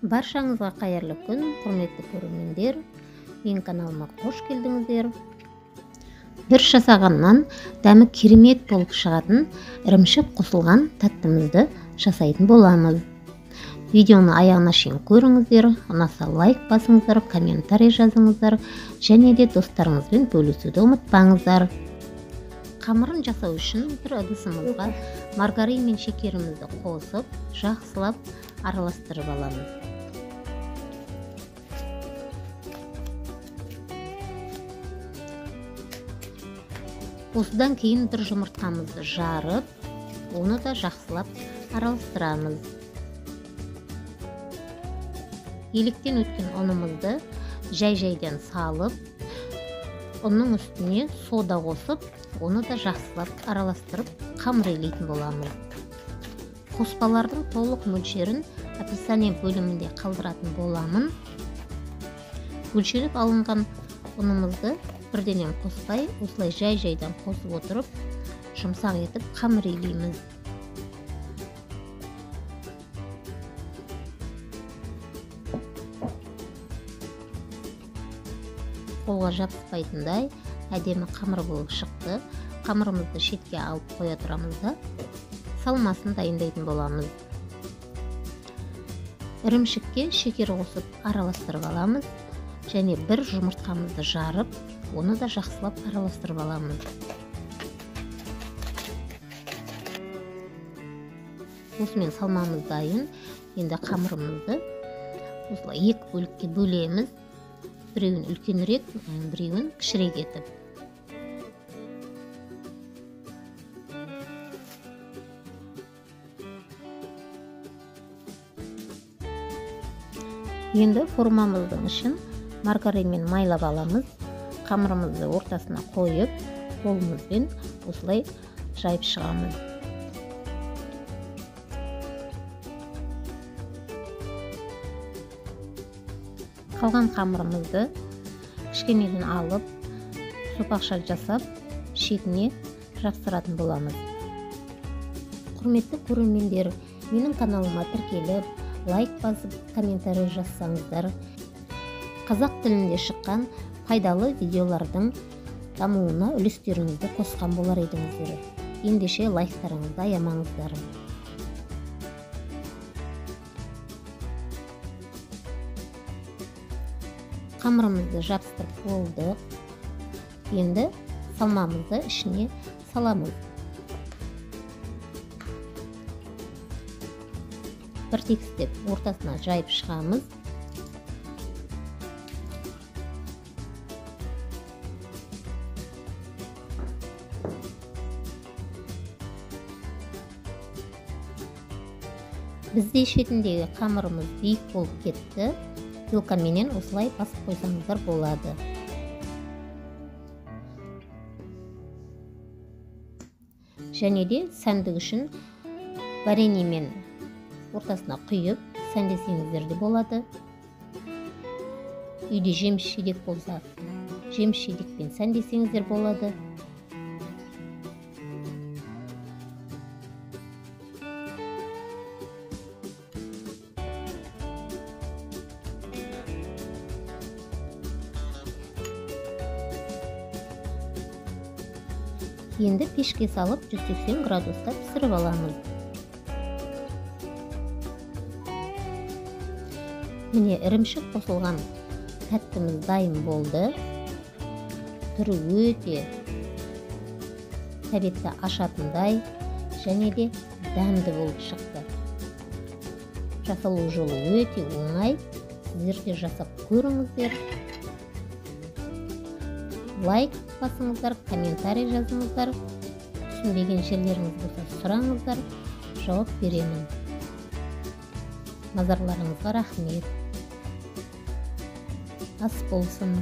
Баршаңызға қайырлы күн, құрметті көрермендер. Менің каналыма қош келдіңіздер. Бір жасағаннан дәмі керемет болып шығатын ірімшік қосылған тәттімізді жасайтын боламыз. Видеоны аяғына шейін көріңіздер, ұнаса лайк басыңыздар, комментарий жазыңыздар және де достарыңызбен бөлісуді ұмытпаңыздар. Қамырын жасау үшін бір ыдысымызға маргарин мен шекерімізді қосып, жақсылап араластырып аламыз. Осыдан кейін бір жұмыртқамызды жарып, оны да жақсылап араластырамыз. Електен өткен ұнымызды жай-жайдан салып, ұнның үстіне сода қосып, оны да жақсылап араластырып қамыр илейтін боламыз. Қоспалардың толық мөлшерін описание бөлімінде қалдыратын боламын. Өлшеліп алынған ұнымызды бірденен қоспай, осылай жай-жайдан қосып отырып, жұмсақ етіп қамыр илейміз. Қолға жабыспайтындай әдемі қамыр болып шықты. Қамырымызды шетке алып қоя тұрамыз да, салмасын дайындайтын боламыз. Ірімшікке шекер қосып араластырып аламыз және бір жұмыртқамызды жарып, оны да жақсылап араластырып аламыз. Осымен салмамыз дайын. Енді қамырымызды осылай екі бөлікке бөлеміз. Біреуін үлкенірек, біреуін кішірек етіп. Енді формамыздың ішін маргаринмен майлап аламыз. Қамырымызды ортасына қойып, қолымызбен осылай жайып шығамыз. Қалған қамырымызды кішкенеден алып, сопақша жасап, шетіне жапсыратын боламыз. Құрметті көрермендер, менің каналыма тіркеліп, лайк басып, комментарий жазсаңыздар, қазақ тілінде шыққан пайдалы видеолардың дамуына үлестеріңізді қосқан болар едіңіздер. Ендеше лайктарыңызды аямаңыздар. Қамырымызды жабыстырып болдық. Енді салмамызды ішіне саламыз. Бір тегістеп ортасына жайып шығамыз. Бізде шетіндегі қамырымыз биік болып кетті. Вилкаменен осылай басып қойсаңыздар болады. Және де сәндік үшін вареньемен ортасына құйып сәндесеңіздер де болады. Үйде жеміс жидек болса, жеміс жидекпен сәндесеңіздер болады. Енді пешке салып 180 градуста пісіріп аламыз. Міне ірімшік қосылған тәттіміз дайын болды. Түрі өте тәбетті ашатындай және де дәмді болып шықты. Жасалу жолы өте оңай. Сіздер де жасап көріңіздер. Лайк басыңыздар, комментарий жазыңыздар, түсінбеген жерлеріңіз болса сұраңыздар, жауап беремін. Назарларыңызға рахмет. Ас болсын.